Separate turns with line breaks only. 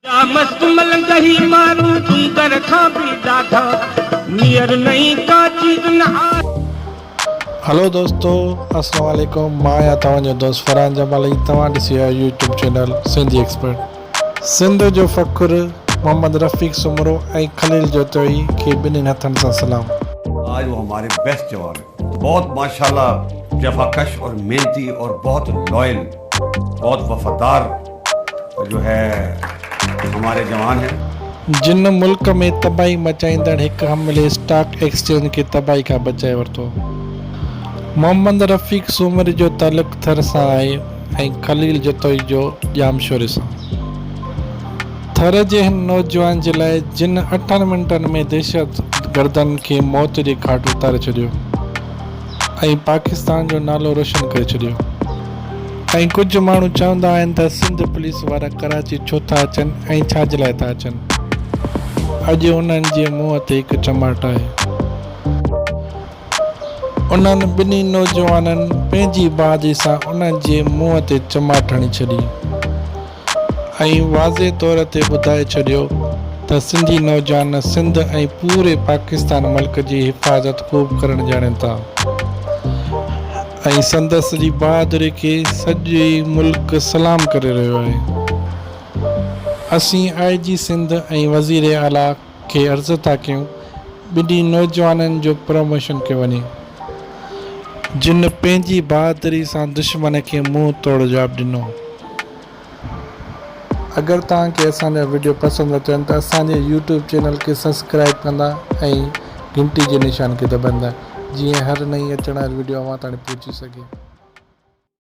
مست ملنگ هي مارو سندر کان به ڏاڍا نيئر نئين ڪا چيز نه آهي.
هلو دوستو السلام عليڪم مان آهيان توهان جو دوست فرحان جمالي توهان ڏسي رهيا آهيو YouTube channel Sindhi expert Sindh جو فخر محمد رفيق سومرو ۽ خليل جتوئي کي ٻنهين هٿن سان سلام.
آج وہ ہمارے بیسٹ جوان ہیں بہت ماشاءاللہ جفاکش اور محنتی اور بہت لائل بہت وفادار جو هي هماري جوان هين.
جن ملڪ ۾ تباهي مچائيندڙ هڪ حملي اسٽاڪ ايڪسچينج کي تباهي کان بچائي ورتو. محمد رفيق سومري جو تعلق ٿر سان آهي ۽ خليل جتوئي جو ڄامشوري سان. ٿر جي هن نوجوان جي لاء جن اٺن منٽن ۾ دهشتگردن کي موت جي گهاٽ اتاري ڇڏيو. ۽ پاڪستان جو نالو روشن ڪري ڇڏيو ۽ ڪجهه ماڻهو چوندا آهن ته سنڌ پوليس وارا ڪراچي ڇو ٿا اچن ۽ ڇا جي لاء ٿا اچن اڄ انهن جي منهن تي هڪ چماٽ آهي. انهن ٻنهي نوجوانن پنهنجي بهادري سان انهن جي منهن تي چماٽ هڻي ڇڏي. ۽ واضح طور تي ٻڌائي ڇڏيو ته سنڌي نوجوان سنڌ ۽ پوري پاڪستان ملڪ جي حفاظت خوب ڪرڻ ڄاڻين ٿا ۽ سندس جي بهادري کي سڄي ملڪ سلام ڪري رهيو آهي. اسين آء جي سنڌ ۽ وزير اعليٰ کي عرض ٿا ڪيون ٻنهي نوجوانن جو پروموشن ڪيو وڃي جن پنهنجي بهادري سان دشمن کي منهن توڙ جواب ڏنو. اگر توهان کي اسان جا وڊيو پسند اچن ته اسان جي يوٽيوب چينل کي سبسڪرائب ڪندا ۽ گهنٽي جي نشان کي دٻائيندا جيئن هر نئين اچڻ واري وڊيو اوهان تاڻي پهچي سگهي.